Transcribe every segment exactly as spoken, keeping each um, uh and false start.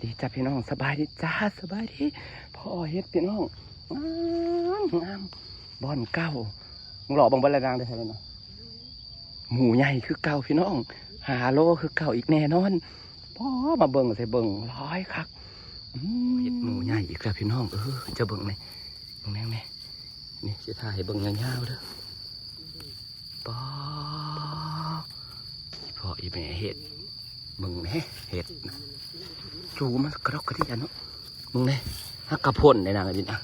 ดีจ้าพี่น้อง สบายดีจ้า สบายดี พ่อเฮ็ดพี่น้อง งามงาม บ่อนเก่า มึงหล่อบังบ่อนละนางได้เท่าไหร่เนาะ หมู่ใหญ่คือเก่าพี่น้อง ห้าโลคือเก่าอีกแน่นอน พ่อมาเบิ่งใส่เบิ่งหลายคัก อืม เฮ็ดหมู่ใหญ่อีกแล้วพี่น้อง เออ จะเบิ่งนี่ เบิ่งแน่นี่ นี่สิถ่ายให้เบิ่งยาวๆเด้อ ป๊าด อีพ่ออีแม่เฮ็ด เบิ่งแหน่ เฮ็ดนะ จูมันกระดอกกระเดี้ยเนาะ เบิ่งแหน่ ฮักกะพ่นได้นางอันนี้นะ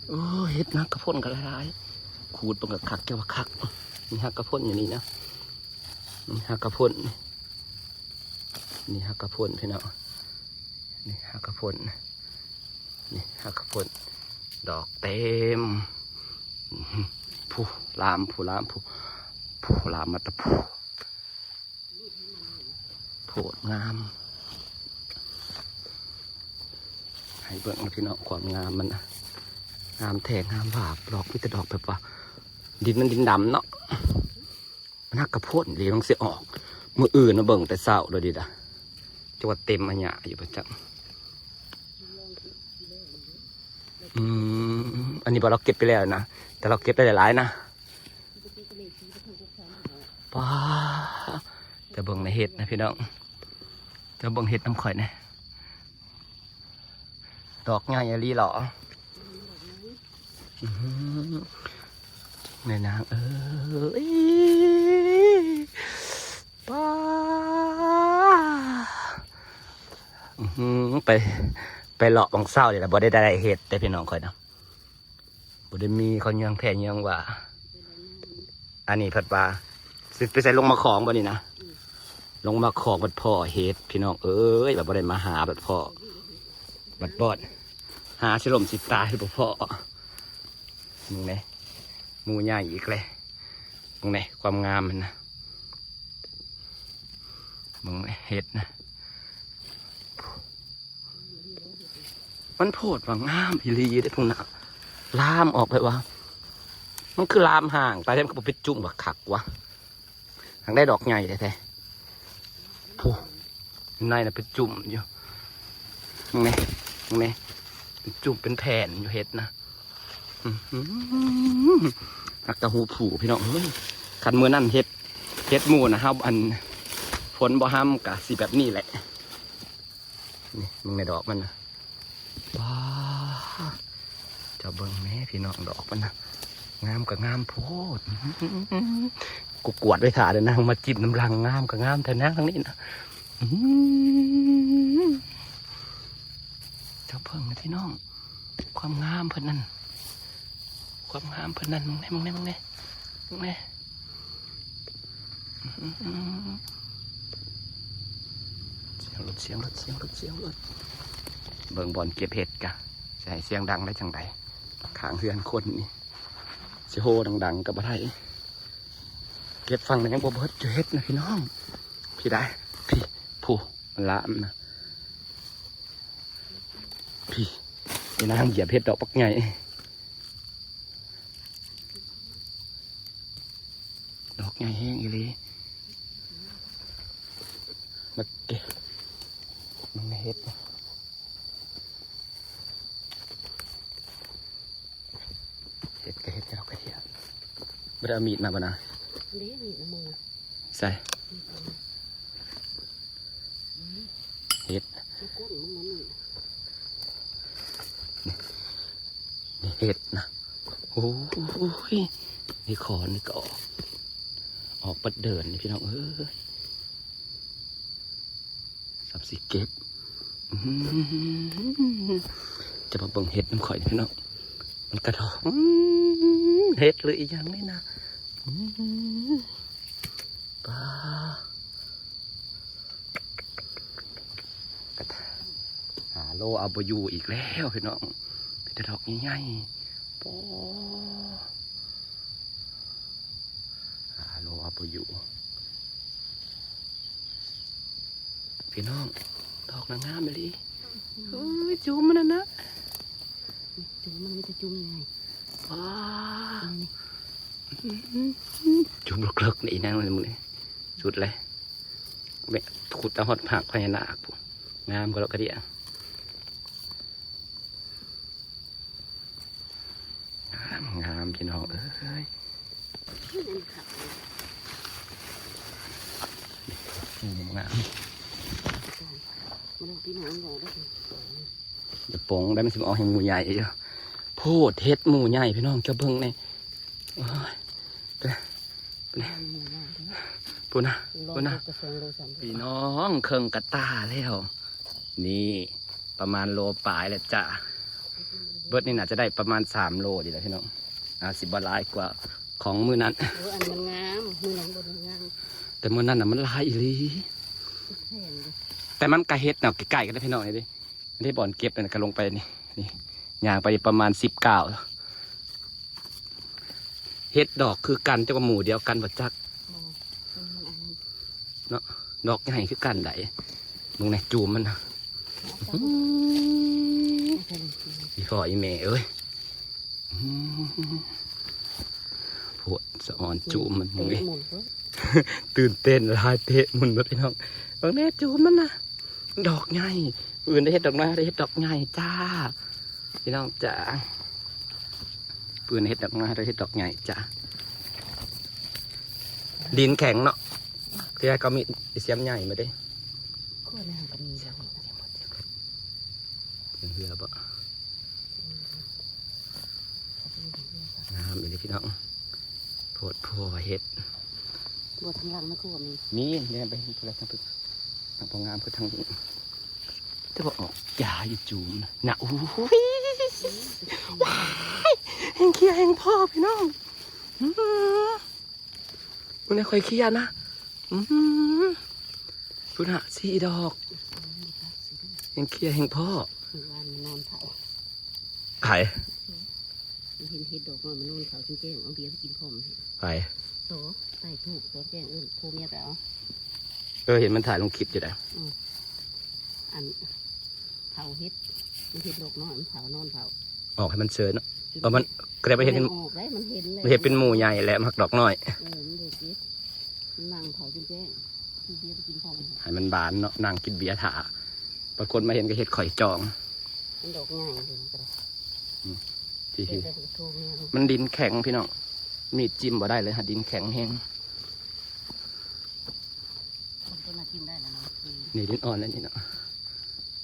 เออ เฮ็ดฮักกะพ่นก็หลายๆ ขูดเบิ่งก็คัก เจ้าว่าคัก มีฮักกะพ่นอยู่นี่นะ มีฮักกะพ่น นี่ฮักกะพ่นพี่น้อง นี่ฮักกะพ่น นี่ฮักกะพ่น ดอกเต็ม ผู้ลาม ผู้ลาม ผู้ ผู้ลามมาตะผู้ โพดงาม ให้เบิ่งนะพี่น้อง ความงามมันนะ งามแท้ งามว่า ดอกมีแต่ดอกแบบว่า ดินมันดินดำเนาะ มันฮักกะพ่นเลย มันสิออก มื้ออื่นมาเบิ่งแต่เช้าเลยดิดะ จะว่าเต็มอะหยะอยู่ประจัก อืม อันนี้บ่เราเก็บไปแล้วนะ แต่เราเก็บได้หลายๆนะ ป๊าด จะเบิ่งในเห็ดนะพี่น้อง จะเบิ่งเห็ดน้ำข่อยนะ ดอกใหญ่อีหลีหรอ อื้อหือ แม่นางเอ้ย ป๊าด อื้อหือ ไป ไปเลาะบังเศร้านี่แหละ บ่ได้ได้เห็ดแต่พี่น้องข่อยนะ บ่ได้มีเขาเยืองแพเยืองว่า อันนี้ผัดปลา สิไปใส่ลงมาของบ่นี่นะ ลงมาของผัดพ่อเห็ดพี่น้องเอ้ย แบบบ่ได้มาหาผัดพ่อ ผัดบอด หาสิลมสิตายบ่พ่อ มึงเนี่ย หมู่ใหญ่อีกเลย มึงเนี่ย ความงามมันนะ มึงเนี่ย เห็ดนะ มันโพดว่างามอีหลีเด้อพุ่นน่ะ ลามออกไปว่า มันคือลามห่าง ตายแล้วมันก็บ่ไปจุ่มบักคักวะ ทางได้ดอกใหญ่แท้ๆ ผู้ ในน่ะเป็นจุ่มอยู่ นี่ นี่ เป็นจุ่มเป็นแผ่นอยู่เห็ดนะ อื้อหือ อักกะหูผูพี่น้องเฮ้ย คันมื้อนั้นเห็ด เห็ดหมู่นะเฮาอัน ฝนบ่ห้ำกะสิแบบนี้แหละ นี่ มึงในดอกมันนะ ว้า เจ้าเบิ่งแหน่พี่น้องดอกมันนะ งามก็งามโพด กูกวาดไว้ถ่าเด้อนางมาจิบน้ำลัง งามก็งามแท้นางทางนี้นะ อื้อหือ เจ้าเบิ่งนะพี่น้อง ความงามเพิ่นนั่น ความงามเพิ่นนั่น มึงแหน่ มึงแหน่ มึงแหน่ มึงแหน่ อื้อหือ เสียงรถ เสียงรถ เสียงรถ เสียงรถ เบิ่งบ่อนเก็บเห็ดกะ สิให้เสียงดังได้จั่งใด ข้างเฮือนคนนี่ สิโฮดังๆก็บ่ได้ เก็บฝั่งนั้นยังบ่เบิดอยู่เห็ดนะพี่น้อง พี่ได้ พี่ ผู้ มันลามนะ พี่ อีนางเหยียบเห็ดดอกบักใหญ่ ดอกใหญ่แฮงอีหลี มาเก็บ มันเห็ด เห็ดก็เห็ด เจ้าก็เห็ด บ่ได้เอามีดมาบ่นะ เด้มีดนะมึง ใส่ เห็ด มันก้นมึงมันนี่ นี่เห็ดนะ โอ้ย นี่ขอนี่ก็ออก ออกปัดเดินนี่พี่น้องเอ้ย สับสิเก็บ อื้อหือ จะมาเบิ่งเห็ดน้ำข่อยนี่พี่น้อง มันกระดอก อื้อหือ เห็ดหรืออีหยังนี่นะ อื้อหือ ปลา กระทะ หาโลเอาบ่อยู่อีกแล้วพี่น้อง มีแต่ดอกใหญ่ๆ โอ้ หาโลเอาบ่อยู่ พี่น้อง ดอกนางงามอีหลี เฮ้ย จุ่มมันนั่นนะ จุ่มมันมีแต่จุ่มใหญ่ ว้า นี่ จุ่มเลิกๆ นี่อีนางมันมึงนี่ สุดเลย แม่ขุดเอาฮอดผักพญานาคพุ้น งามกะดอกกะเดี้ย งามงามพี่น้องเอ้ย นี่งาม มันพี่น้องบอกได้ เดี๋ยวปงได้มันสิออกให้หมู่ใหญ่อยู่ โพดเห็ดหมู่ใหญ่พี่น้อง เจ้าเบิ่งนี่ โอ้ย หมู่งาม พูดนะ ลอง พูดนะ กระทรวงโลสัน พี่น้องเครื่องกะตาแล้ว นี่ประมาณโลปลายแล้วจ้ะ เบิดนี่น่าจะได้ประมาณสามโลดีแหละพี่น้อง อาจสิบ่หลายกว่าของมื้อนั้น เอออันมันงามมือนั้นบนงาม แต่มื้อนั้นน่ะมันหลายอีหลี แพงเลย แต่มันกะเห็ดเนาะใกล้ๆกันนะพี่น้องนี่ดิ ที่บ่อนเก็บนั่นกะลงไปนี่ นี่ย่างไปประมาณสิบก้าว เห็ดดอกคือกันแต่ว่าหมู่เดียวกันบ่จัก มองมันมันอันนั้น เนาะ ดอกใหญ่คือกันได๋ มึงในจูมมันนะ เอาไป อื้อ เอาไปเลย อีพ่ออีแม่เอ้ย อื้อ โพดสะออนจูมมัน เตะ เว้ย หมุนเพิ่ม ตื่นเต้นหลายเตะหมุนมาพี่น้อง เบิ่งแน่จูมมันนะ ดอกใหญ่ อื่นได้เห็ดดอกน้อยได้เห็ดดอกใหญ่จ้า พี่น้องจ๋า ปืนเห็ดดอกน้อยได้เห็ดดอกใหญ่จ้า ดินแข็งเนาะ ที่แรกก็มีเสียมใหญ่มาเด้ ขั้วแนวก็มีแบบนี้ เสียงเฮือบ่ งามอีหลีพี่น้อง โพดโพเห็ด บวชทางหลังนะครูมี มีเนี่ยไปเห็นอะไรทางปึกทางพองามคือทางนี้ แต่ว่าออกยาอยู่จูมนะนะ โอ้ย ว้ายแห่งเคลียร์แห่งพ่อพี่น้อง อื้อหือ มันไม่ค่อยเคลียร์นะ อืมพุนนะสี่ดอก แห่งเคลียร์แห่งพ่อ วันมันนอนเผา ไผ มันเห็นเห็ดดอกน้อยมันนอนเผาจนแจ้งเอาเบียร์ไปกินพร้อม ไผ โสใส่ถูกโสแจ้งเอิ้นโทรเมียไปเอา เออ เห็นมันถ่ายลงคลิปอยู่นะ อันเผาเห็ดมันเห็ดดอกน้อยมันเผานอนเผา ออกให้มันเชิญเนาะ เออมัน ก็ได้ไปเห็น มันออกได้มันเห็นเลย เห็นเป็นหมู่ใหญ่แหละ มักดอกน้อย เออมันเด็กดิมันนั่งเผาจนแจ้งคือเบียร์ไปกินพร้อม ให้มันบานเนาะ นั่งกินเบียร์ถ่า บางคนมาเห็นก็เห็ดข่อยจอง มันดอกใหญ่เลยมันก็ได้ ที่ เดี๋ยวจะไปโทรเมีย มันดินแข็งพี่น้อง มีดจิ้มบ่ได้เลยฮะ ดินแข็งแฮง คนต้นน่ะกินได้แล้วเนาะ นี่ดินอ่อนแล้วนี่เนาะ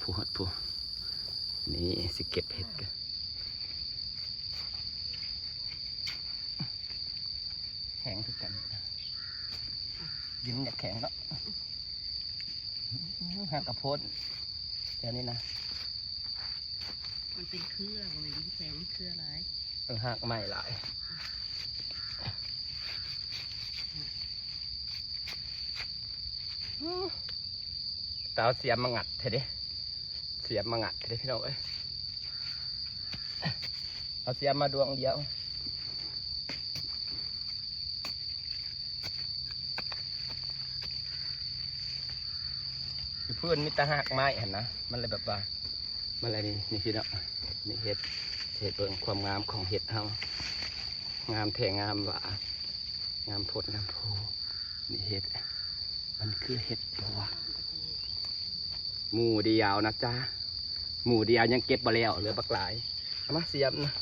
ผู้ฮอดผู้ นี่สิเก็บเห็ดกัน แข็งคือกัน ดินอยากแข็งเนาะ หากกระโพดแถวนี้นะ มันเป็นเครือมันเป็นดินแข็งมันเครือหลาย มันหากไม้หลาย ตาเอาเสียมมางัดเถอะเด้ เสียมมางัดเถอะเด้พี่น้องเอ้ย เอาเสียมมาดวงเดียว อยู่พื้นมีแต่หากไม้หั่นนะ มันเลยแบบว่า มันอะไรนี่ นี่พี่น้อง นี่เห็ด เห็ดเบิ่งความงามของเห็ดเฮา งามแท้งามหว่า งามโพดงามโพ นี่เห็ด มันคือเห็ดบ่วะ หมู่เดียวนะจ๊ะ หมู่เดียวยังเก็บบ่แล้ว เหลือบักหลาย เอามาเสียมนะ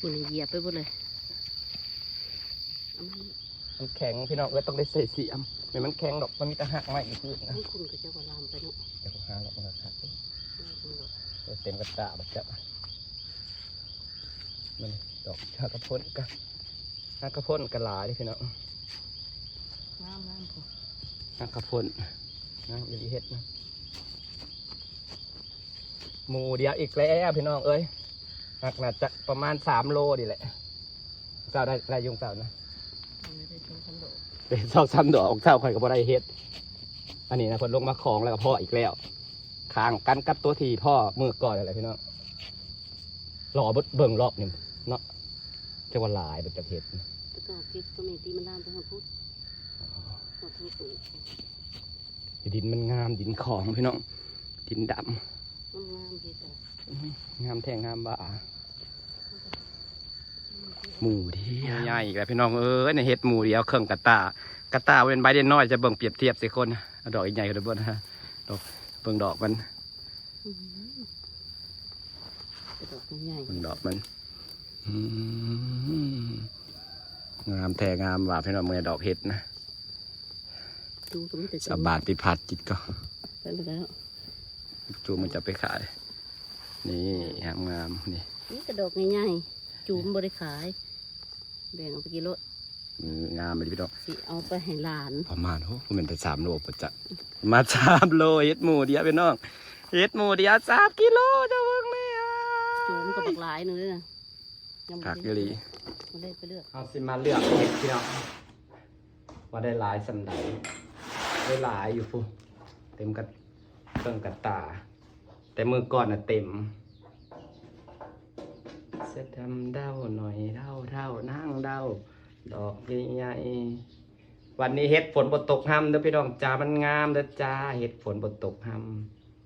มันเหยียบไปหมดเลยเอามา มันแข็งพี่น้องเอ้ย ต้องได้ใส่เสียม ไม่มันแข็งดอก มันมีแต่หากไม้อยู่พื้นนะ ให้คุณก็จะว่าลามไปเนาะ เดี๋ยวผมหาดอกมันก็ขาด ไม่คุณหรอก เออ เต็มกระตาบักจับ มันดอกหากกระโพดกัน หากกระโพดกันหลายเด้อพี่น้อง งามงามผม หากกระโพดนะ อีเห็ดนะ หมู่เดียวอีกแล้วพี่น้องเอ้ย หากน่าจะประมาณสามโลนี่แหละ เจ้าได้ได้ยุงเจ้านะ มันไม่ได้ช่วยกันหรอก เป็นสองสามดอกเจ้าข่อยก็บ่ได้เห็ด อันนี้นะเพิ่นลงมาของแล้วก็พ่ออีกแล้ว ข้างกันกับตัวที่พ่อมื้อก่อนนั่นแหละพี่น้อง รอเบิ่งรอบหนึ่งเนาะ จะว่าหลายบ่จักเห็ด แต่ก็เก็บตัวเมตีมันลามไปทางพุทธหมดทั้งตู้ ดินมันงามดินของพี่น้อง ดินดำ มันงามเห็ดอะไร อื้อหือ งามแท้งามหว่า หมู่เดียวใหญ่อีกแล้วพี่น้องเอ้ย ในเห็ดหมู่เดียวเครื่องกระตา กระตาเป็นใบเดียวน้อยจะเบิ่งเปรียบเทียบใส่คน เอาดอกใหญ่ๆกันเบิ่งนะฮะ ดอก เบิ่งดอกมัน อืมแต่ดอกมันใหญ่ เบิ่งดอกมัน อืม งามแท้งามว่ะพี่น้อง เมื่อดอกเห็ดนะ จูก็มีแต่ สะบาดพิพัฒน์จิตก็ ไปแล้ว จูมันจะไปขาย นี่งามงามๆนี่ นี่แต่ดอกใหญ่ๆจูมันบ่ได้ขาย แบ่งเอาไปกินโลด อืมงามเลยพี่น้อง สิเอาไปให้หลาน ประมาณโอ้โหมันแต่สามโลปะจ๊ะ มาสามโลเห็ดหมู่เดียวพี่น้อง เห็ดหมู่เดียวสามกิโลเจ้าเบิ่งเลยอ่ะ จูมันก็บักหลายหนึ่งเลยนะยังบ่ คัก ได้ อีหลี บ่ได้ไปเลือก เอาสิมาเลือกเห็ดพี่น้อง ว่าได้หลายส่ำใด ได้หลายอยู่พุ้น เต็มกระเติ่งกระตา แต่มื้อก่อนน่ะเต็ม เสื้อดำเด้าหน่อยเด้าเด้านางเด้า ดอกใหญ่ๆ วันนี้เห็ดฝนบ่ตกห้ำเด้อพี่น้องจ้า มันงามเด้อจ้า เห็ดฝนบ่ตกห้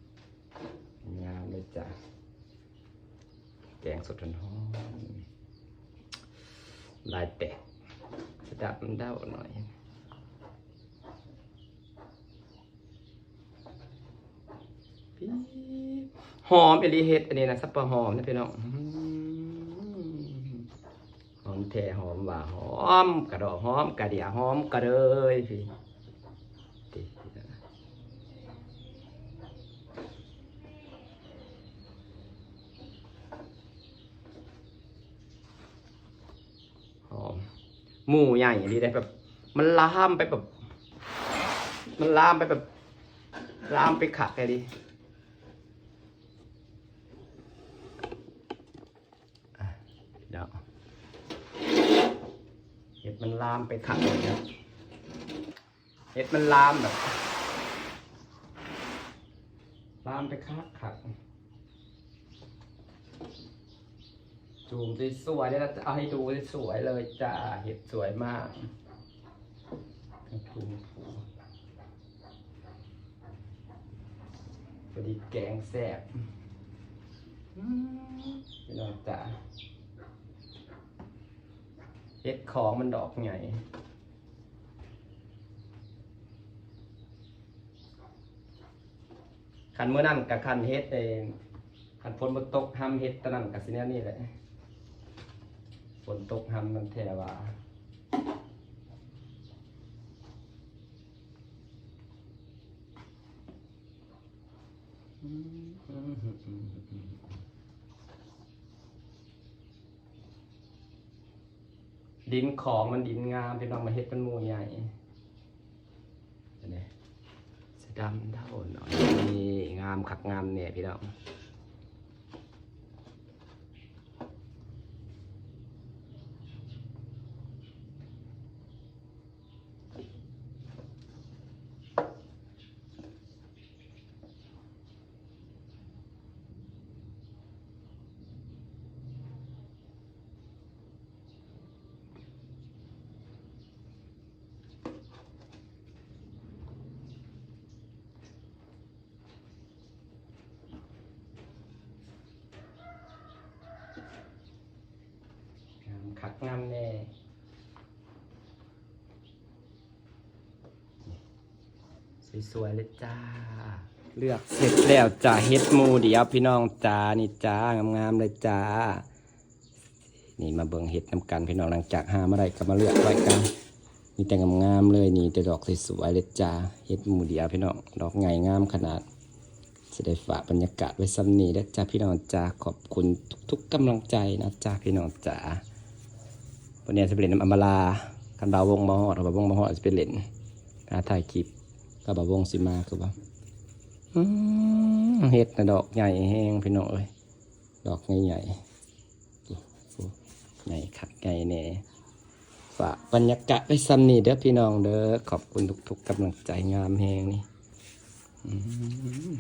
ำ งามเลยจ้า แกงสดร้อนๆ ลายแตก สะดับมันเด้าหน่อย ปี๊ด หอมอีหลีเห็ดอันนี้นะ สับปะหอมนะพี่น้อง อืม หอมแท้หอมว่า หอมกระดอก หอมกระเดีย หอมกระเดยพี่ หอม หมู่ใหญ่อีหลีได้แบบ มันลามไปแบบ มันลามไปแบบ ลามไปคักเลยดิ อ่ะ เดี๋ยว เห็ดมันลามไปคักเลยนะ เห็ดมันลามแบบ ลามไปคักคัก จูมสวยๆ เดี๋ยวเราจะเอาให้ดูสวยๆ เลยจ้า เห็ดสวยมากจูมพอดีแกงแซ่บ อืม พี่น้องจ้า เห็ดของมันดอกใหญ่ คันมื้อนั้นกับคันเห็ดเอง คันฝนบ่ตกห้ำเห็ดตอนนั้นกับสิแนวนี้แหละ ฝนตกห้ำมันแท้ว่า ดินของมันดินงามพี่น้อง มาเห็ดมันหมู่ใหญ่ เห็นไหม สีดำเท่าหน่อย นี่งามคักงามเนี่ยพี่น้อง งามคักงามแน่ สวยๆเลยจ้า เลือกเสร็จแล้วจ้า เห็ดหมู่เดียวพี่น้องจ้า นี่จ้า งามๆเลยจ้า นี่มาเบิ่งเห็ดนำกันพี่น้อง หลังจากหามาได้ก็มาเลือกไว้กัน มีแต่งามๆเลย นี่แต่ดอกสวยๆเลยจ้า เห็ดหมู่เดียวพี่น้อง ดอกใหญ่งามขนาด สิได้ฝากบรรยากาศไว้ส่ำนี้เด้อจ้าพี่น้องจ้า ขอบคุณทุกๆกำลังใจนะจ้าพี่น้องจ้า วันนี้สิไปเล่นนำอำมาลา คันบ่าววงมาฮอด บ่าววงมาฮอดสิไปเล่น หาถ่ายคลิป ก็บ่าววงสิมาคือว่า อืม เห็ดนะดอกใหญ่แฮงพี่น้องเอ้ย ดอกใหญ่ๆ ใหญ่คักใหญ่แน่ ฝากบรรยากาศไว้ส่ำนี้เด้อพี่น้องเด้อ ขอบคุณทุกๆกำลังใจ งามแฮงนี่ อืม